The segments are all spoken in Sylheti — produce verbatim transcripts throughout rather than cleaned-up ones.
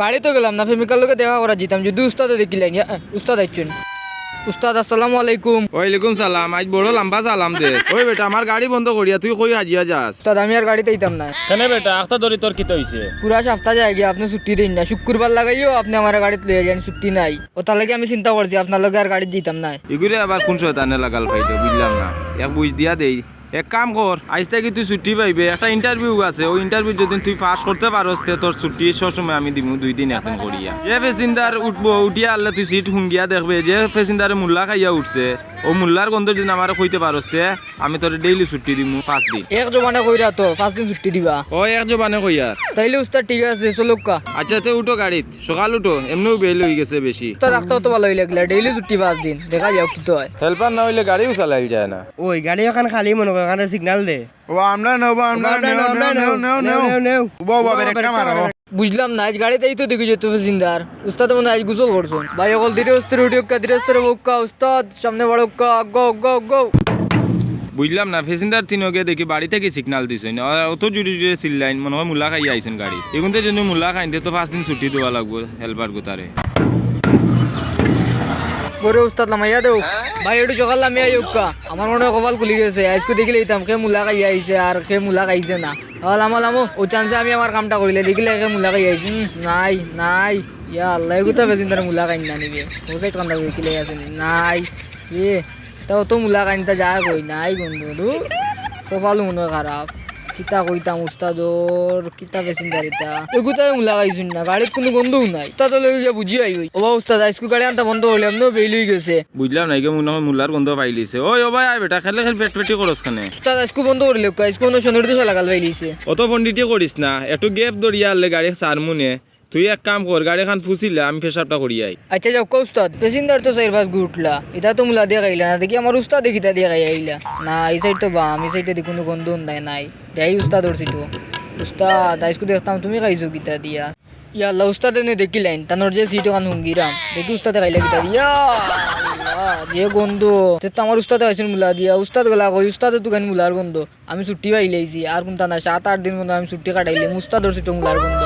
গাড়িত গেলাম না, প্রেমিকার লগে দেখা করাত যাইতাম, যদি উস্তাদে দেখিলাইন। ইয়া, উস্তাদ আইছইন। উস্তাদ, আসসালামু আলাইকুম। ওয়ালাইকুম সালাম, আইজ বড় লম্বা সালাম দে। ওই বেটা, আমার গাড়ি বন্ধ করিয়া তুই কই হাজিয়া যাস? উস্তাদ, আমি আর গাড়িত আইতাম না। কেনে বেটা, আখতা ধরি তোর কিতা অইছে? পুরা সাপ্তা যায়গি, আপনে ছুটি দেইন না। শুক্কুরবার লাগাইও আপনে আমারে গাড়িত লইয়া যাইন, ছুটি নাই। অতার লাগি আমি চিন্তা করছি, আপনার লগে আর গাড়িত যাইতাম না। ইগুরে আবার কুন শয়তানে লাগাল পাইলো, বুঝলাম না। এক বুঝ দিয়া দেই। এক কাম কর, আইজ থাকি তুই ছুটি পাইবে, একটা interview আছে, অউ interview যদি তুই পাস করতে পারস, তে তোর ছুটি সবসময় আমি দিমু দুই দিন একদিন করিয়া। যে passenger উঠবো, উঠিয়া আরলে তুই seat হুঙ্গিয়া দেখবে, যে passenger মুল্লা খাইয়া উঠছে, অউ মুল্লার গন্ধ যদি আমারে কইতে পারস, তে আমি তোরে daily ছুটি দিমু পাঁচ দিন। এক জবানে কইরা তো পাঁচ দিন ছুটি দিবা? অয়, এক জবানে কইয়ার। তাইলে উস্তাদ ঠিক আছে, চলউক্কা। আচ্ছা, তে উঠো গাড়িত। সকাল উঠো, এমনেউ বেইল অইগেছে বেশি। উস্তাদ, আখতা তো ভালা অইলা গিলা, daily ছুটি পাঁচ দিন, দেখা যাউক কিতা অয়। Helper না অইলে গাড়িউ চালাইল যায় না। ওই গাড়ি অখান খালি মনো কয়, অখানে signal দে। ও, আমরা নেও বা, আমরা নেও, নেও, নেও, নেও। উবা, উবা, ব্রেকটা মারো। বুঝলাম না, আইজ গাড়িত তো দেখি যত passenger। উস্তাদে মনে অয় আইজ গোসল করছইন। ভাই অকল ধীরে সুস্থে উঠিউক্কা, ধীরে সুস্থে বউক্কা, উস্তাদ সামনে বাড়উক্কা, আগাও, আগাও, আগাও। বুঝলাম না, passenger তিনওগে দেখি বাড়ি থাকি signal দিছইন, আর অত জুরে জুরে চিল্লাইন, মনো কয় মুল্লা খাইয়া আইছইন গাড়ি। ইগুনতে যদি মুল্লা খাইন, তে তো পাঁচ দিন ছুটি দেওয়া লাগবো helper গুতারে। ওরে উস্তাদ, লামাইয়া দেও। ভাই, একটু সকাল লামিয়া আইউক্কা। আমার মনো অয় কপাল খুলি গেছে। আইজকু দেখিলাইতাম কে মুল্লা খাইয়া আইছে আর কে মুল্লা খাইছে না। অ, লামো, লামো। অউ chance-এ আমি আমার কামটা করিলাই। দেখিলাই কে মুল্লা খাইয়া আইছে। উম, নাই, নাই। ইয়া আল্লাহ, এগুতা passenger মুল্লা খাইন না নি বে। অউ side কান্দা দেখিলাই আছে নি? নাই। এ, তা অত মুল্লা খাইন তা যায় কই? নাই বন্ধু, ধুর। কপাল মনো অয় খারাপ। কিতা কইতাম উস্তাদর, কিতা passenger ইতা। এগুতায় মুল্লা খাইছইন না, গাড়িত কুনু গন্ধউ নাই। উস্তাদর লগে গিয়া বুঝি আই অই। ওবা উস্তাদ, আইজকু গাড়ি আনতা বন্ধ করলে, এমনেউ বেইল অইগেছে। বুঝলাম না, ইগে মনো অয় মুল্লার গন্ধ পাইলিছে। ওই, ও ভাই, আয় বেটা, খেলে খেলে পেট পেটি করস কেনে? উস্তাদ, আইজকু বন্ধ করিলাউক্কা, আইজকু মনো অয় সনির দশা লাগাল পাইলিছে। অত পণ্ডিতি করিস না, একটু gap ধরিয়া আরলে গাড়ি ছাড়মুনে। তুই এক কাম কর, গাড়িখান ফুছিলা, আমি পেশাবটা করি আই। আচ্ছা, যাউক্কা উস্তাদ, passenger তো চাইর পাঁচ গু উঠলা, ইতা তো মুল্লা দিয়া খাইলা না, দেখি আমার উস্তাদে কিতা দিয়া খাইয়া আইলা। না, ই side তো বাম, ই side-এ দেখি কুনু গন্ধ উন্দায় নাই। যাই উস্তাদর সিটো। উস্তাদ, আইজকু দেখতাম তুমি খাইছো কিতা দিয়া। ইয়া আল্লাহ, উস্তাদে নে দেখিলাইন, তানর যে সিট অখান হুঙ্গিরাম। দেখি উস্তাদে খাইলা কিতা দিয়া। ইয়া আল্লাহ, যে গন্ধ। তে তো আমার উস্তাদে খাইছইন মুল্লা দিয়া। উস্তাদ গেলা কই, উস্তাদে তো খাইন মুল্লার গন্ধ। আমি ছুটি পাইলাইছি, আর কুন্তা না, সাত আট দিন মনো অয় আমি ছুটি কাটাইলিমু, উস্তাদর সিটো মুল্লার গন্ধ।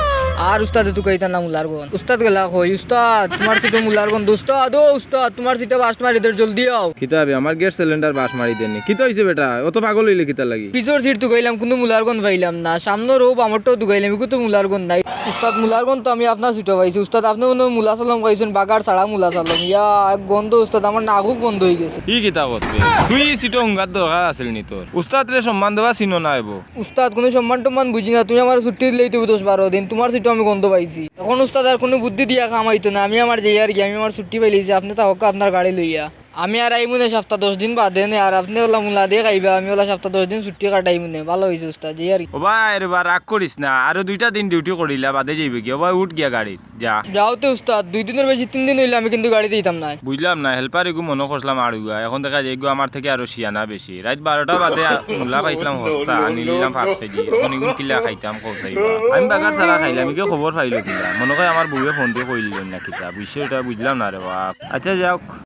আর উস্তাদে তুকাইতা না মুল্লার গন্ধ। উস্তাদ গেলা কই? উস্তাদ, তুমার সিটো মুল্লার গন্ধ। উস্তাদ, ও উস্তাদ, তুমার সিটো বাশ মারি দের, জলদি আও। কিতা বে, আমার গ্যাস সিলিন্ডার বাশ মারি দেনি? কিতা অইছে বেটা? অত পাগল অইলে কিতা লাগি? পিছর সিট তুকাইলাম, কুনু মুল্লার গন্ধ পাইলাম না। সামনর অউ বামরটাও তুকাইলাম, ইগু তো মুল্লার গন্ধ নাই। উস্তাদ, মুল্লার গন্ধ তো আমি আপনার সিটো পাইছি। উস্তাদ, আপনে মনো অয় মুল্লা সালম খাইছইন, বাগার ছাড়া মুল্লা সালম। ইয়া, এক গন্ধ উস্তাদ, আমার নাকও বন্ধ অইগেছে। ই কিতা কস বে? তুই ই সিটো হুঙ্গার দরকার আছিল নি তোর? উস্তাদরে সম্মান দেওয়া চিনো না অইবো। উস্তাদ, কুনু সম্মান টম্মান বুঝি না, তুমি আমারে ছুটি দিলাইতায় দশ বারো দিন, তুমার সিটো আমি গন্ধ পাইছি। অখন উস্তাদ আর কুনু বুদ্ধি দিয়া কাম অইতো না, আমি আমার যাইয়ার গি, আমি আমার ছুটি পাইলাইছি, আপনে থাকউক্কা আপনার গাড়ি লইয়া। আমি আর আইমুনে সাপ্তা দশ দিন বাদে নে, আর আপনে অলা মুল্লা দিয়া খাইবা, আমি অলা সাপ্তা দশ দিন ছুটি কাটাইমুনে, ভালা অইছে উস্তাদ, যাইয়ার গি। ও ভাই রে বা, রাগ করিস না, আরো দুইটা দিন duty করিলা, বাদে যাইবে গি। ও ভাই, উঠ গিয়া গাড়িত। যা। যাও তে উস্তাদ, দুই দিনর বেশি, তিন দিন অইলে আমি কিন্তু গাড়ি দিতাম নায়। বুঝলাম না, helper ইগু মনো করছলাম আড়ুয়া, অখন দেখা যায় ইগু আমার থাকি আরো শিয়ানা বেশি। রাইত বারোটা বাদে আ-, মুল্লা পাইছলাম হস্তা, আনিলিলাম পাঁচ কেজি। অখন ইগুন কিলা খাইতাম, কও চাইবা। আমি বাগার ছাড়া খাইলাম, ইগে খবর পাইলো কিলা? মনো কয় আমার বউয়ে ফোন দি কইলো না কিতা, বুঝছো? ইটা বুঝলাম না রে বাপ। আচ্ছা, যাউক।